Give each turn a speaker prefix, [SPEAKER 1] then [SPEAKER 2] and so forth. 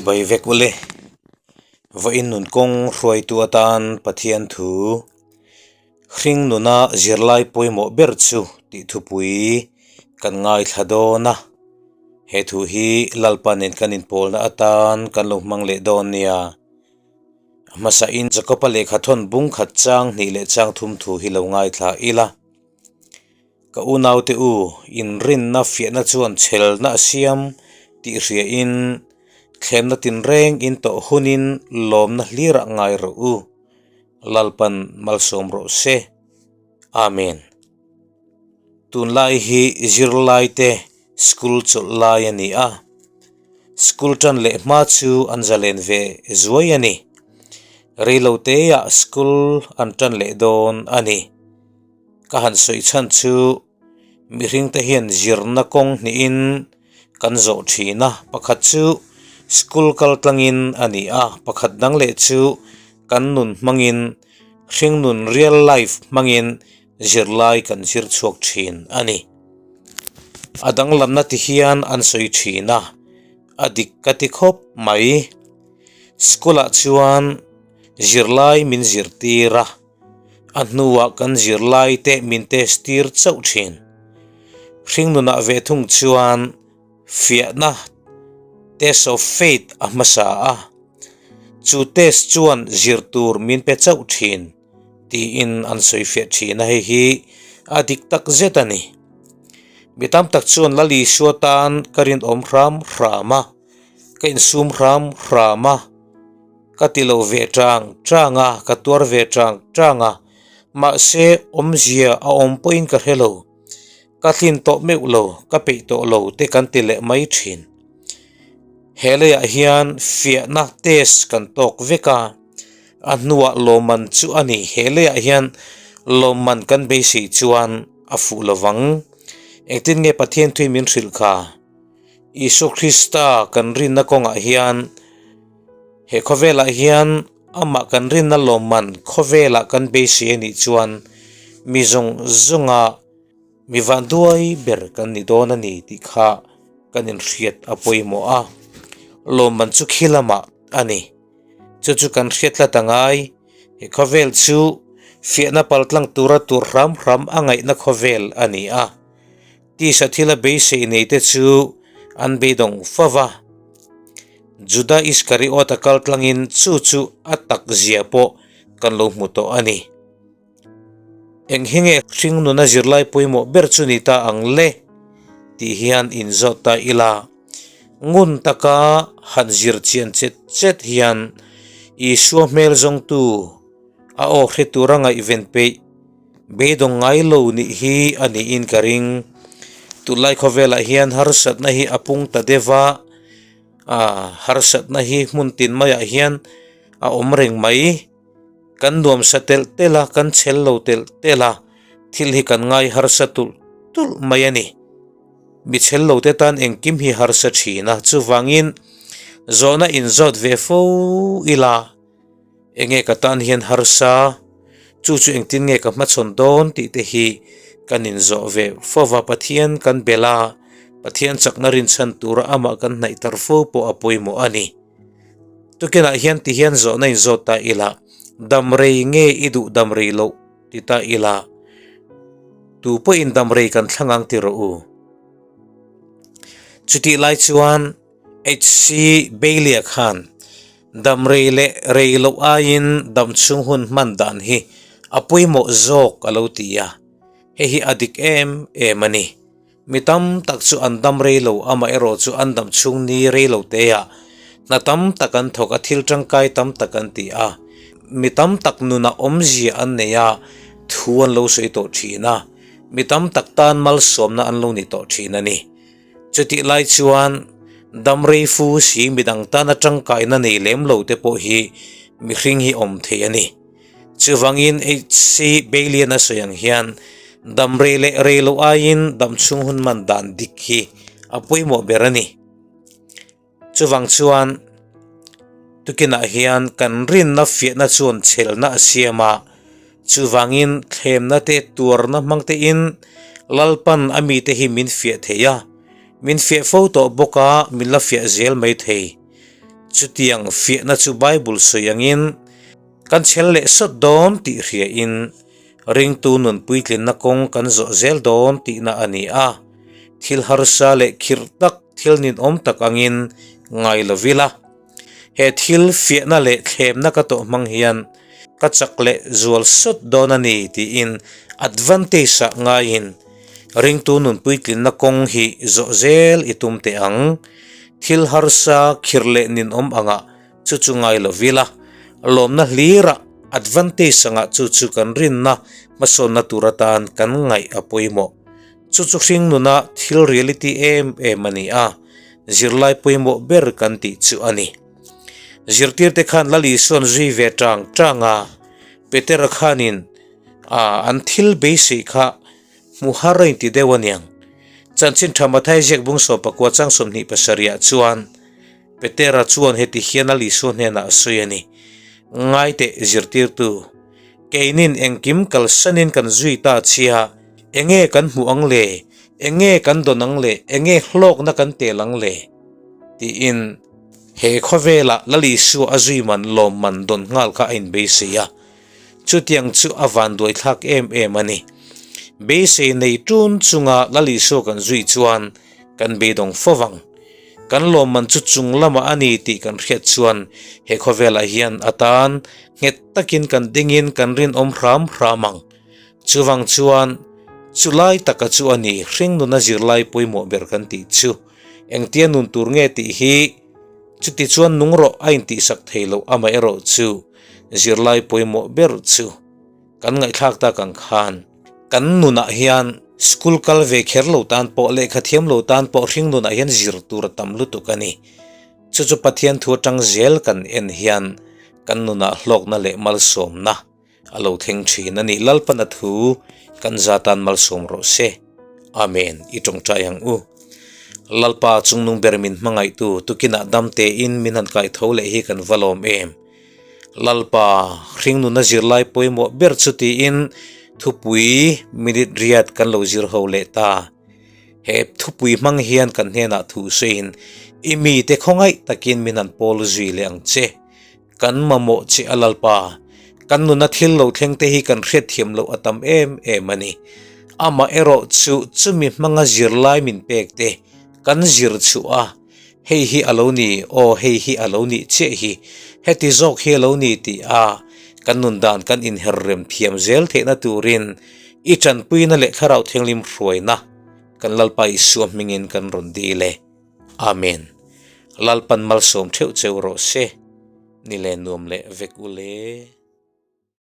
[SPEAKER 1] Chibai vek ule. Vawiin nun kawng hruaitu atan Pathian thu hring nuna zirlai pawimawh ber chu tih thupui kan ngaithla dawn a. He thu hi Lalpa nen kan inpawlna atan kan lo hmang leh dawn nia. A hmasain Jakob-a lehkha thawn bung khat chang hnih leh chang thum thu hi lo ngaithla ila. Ka unaute u, inrinna fiahna chuan chhelna a siam tih hriain thlemna tinreng in tawh hunin lawmna hlirah ngai rawh u. Lalpan malsawm rawh se. Amen. Tunlai hi zirlaite school chawlh lai a ni a, school tan leh hma chu an zalen ve zuai a ni. Reiloteah school an tan leh dawn a ni. Ka han sawi chhan chu mihringte hian zirna kawng hnihin kan zawh thin a, pakhat chu school kal tlangin a ni a, pakhat dang leh chu kan nun hmangin hringnun real life hmangin zirlai kan zir chhuak thin a ni. A danglamna ti hian an sawi thin a, a dik ka ti khawp mai. School ah chuan zirlai min zirtir a. A hnuah kan zirlaite min test tir chauh thin. Hringnunah ve thung chuan fiahna, test of faith, a hmasa a, chu test chuan zir tur min pe chauh thin tiin an sawi fiah thin a, hei hi a dik tak zet a ni. Mi tam tak chuan Lal Isua tan ka rinawm hram hram a, ka insum hram hram a. Ka ti lo ve tang tang a, ka tuar ve tang tang a, mahse awmzia a awm pawhin ka hre lo. Ka tlin tawh meuh lo, ka peih tawh lo te kan ti leh mai thin. He leiah hian fiahna test kan tawk vek a, a hnuah lawmman chu a ni. He leiah hian lawmman kan beisei chuan a fuh lo vang. Engtin nge Pathian thui min hrilh kha? Isua Krista kan rinna kawngah hian he khawvelah hian amah kan rinna lawmman khawvelah kan beisei a nih chuan mi zawng zawnga mi vanduai ber kan ni dawn a ni tih kha kan inhriat a pawimawh a, lawmman chu khi lamah a ni. Chu chu kan hriat tlat a ngai, he khawvel chu fiahna paltlang tura tur hram hram a ngaihna khawvel a ni a. Tisa thila beisei nei te chu an beidawng fo va. Juda Iskariot a kal tlangin chu chu a tak zia pawh kan lo hmu tawh a ni. Eng hi nge hring nuna zirlai pawimawh ber chu ni ta ang le? tih hian inzawt ta ila. Ngun taka han zir chian chet chet hian Isua hmel zawngtu a aw hre tura ngaihven peih Beidawng ngai lo nih hi a niin ka ring. Tunlai khawvelah hian harsatna hi a pung ta deuh a, ah harsatna hi hmun tin maiah hian a awm reng mai. Kan nuamsa telh telh a, kan chhel lo telh telh a, thil hi kan ngai harsa tulh tulh mai a ni. Mi chhel lo te tan engkim hi harsa thin a, chuvangin zawhna inzawt ve fo ila. Enge ka tan hian harsa, chu chu engtin nge ka hmachhawn dawn tih te hi kan inzawh ve fo va, Pathian kan bel a, Pathian chakna rinchhan tura amah kan hnaih tar fo pawh a pawimawh a ni. Tukinah hian ti hian zawhna inzawt ta ila, dam rei nge i duh dam rei loh ti ta ila, tu pawhin dam rei kan thlang ang ti rawh u. Chutih lai chuan HC Bailey-a khan dam rei leh rei loh aiin dam chhung hun hman dan hi a pawimawh zawk a lo ti a, hei hi a dik em em a ni. Mi tam tak chu an dam rei lo, amaherawh chu an dam chhung ni rei lo teah hna tam tak an thawk a, thil tangkai tam tak an ti a, mi tam tak nunah awmzia an nei a, thu an lo sawi tawh thin a, mi tam tak tan malsawmna an lo ni tawh thin a ni. Chutih lai chuan dam rei fu si midang tana tangkaina nei lem lo te pawh hi mihring hi awm thei a ni. Chuvangin HC Bailey-an a sawi ang hian dam rei leh rei loh aiin dam chhung hun man dan dik hi a pawimawh ber a ni. Chuvang chuan tukinah hian kan rinna fiahna chuan chhelna a siam a, chuvangin thlemna te tuarna hmang tein Lalpan a mite hi min fiah thei a, min fiah fo tawh bawk a, min la fiah zel mai thei. Chutiang fiahna chu Bible sawi angin kan chhel leh sawt dawn tih hriain ringtu nun puitlinna kawng kan zawh zel dawn tihna a ni a. Thil harsa leh khirh tak thil ninawm tak angin ngai lo ila. He thil fiahna leh thlemna ka tawh hmang hian ka chak leh zual sawt dawn a ni tiin advantage ah ngaiin ringtu nun puitlinna kawng hi zawh zel i tum teh ang. Thil harsa khirh leh ninawm angah chu chu ngai lo vila, lawmna hlirah advantage angah chu chu kan rinna hmasawnna tur atan kan ngaih a pawimawh. Chu chu hring nuna thil reality em em a ni a, zirlai pawimawh ber kan tih chu a ni. Zirtirte khan Lal Isuan zui ve tang tang a, Petera khanin a an thil beisei kha hmu har a inti deuh a niang. Chanchin tha Mathai ziak bung 14 chang 27 ah chuan Petera chuan heti hian Lal Isua hnenah a sawi a ni, Ngaiteh zirtirtu, keinin engkim kalsanin kan zui ta chia, Enge kan hmuh ang le? Enge kan dawn ang le? Enge hlawkna kan tel ang le? Tiin he khawvelah Lal Isua a zui man lawmman dawn nghal kha a inbeisei a. Chutiang chu a vanduaithlak em em a ni. Beisei nei tun chunga Lal Isua kan zui chuan kan beidawng fo vang. Kan lawmman chu chung lamah a ni tih kan hriat chuan he khawvelah hian atan nghet takin kan dingin kan rinawm hram hram ang. Chuvang chuan, chu lai taka chu a ni, hringnuna zirlai pawimawh ber kan tih chu. Engtia nun tur nge tih hi chuti chuan nung rawh a intihsak thei loh amaherawh chu zirlai pawimawh ber chu kan ngaihthlak tak ang khan kan nunah hian school kal ve kher lo tan pawh lehkha thiam lo tan pawh hringnunah hian zir tur a tam lutuk a ni. Chu chu Pathian thu atang zel kan en hian kan nunah hlawkna leh malsawmna A lo thleng thin a ni. Lalpan a thu kan za tan malsawm rawh se. Amen. I tawngtai ang u. Lalpa chungnung ber min hmangaihtu tukinah dam tein min han kai tho leh hi kan va lawm em. Lalpa hringnuna zirlai pawimawh ber chu tiin thupui minute riat kan lo zir ho leh ta. He thupui hmang hian kan hnenah thu sawiin i mite khawngaih takin min han pawl zui leh ang che. Kan mamawh che a Lalpa, kan nuna thil lo thleng te hi kan hriatthiam loh a tam em em a ni. Amah erawh chu chumi hmanga zirlai min pek te kan zir chhuah a, hei hi a lo ni, aw hei hi a lo nih chiah hi, heti zawk hi a lo ni tih a kan nun dan kan inher rem thiam zel theihna turin i tanpuina leh Thlarau Thianghlim hruaina kan Lalpa Isua hmingin kan rawn dil e. Amen. Lalpan malsawm theuh cheu rawh se. Ni le nuam leh vek u le.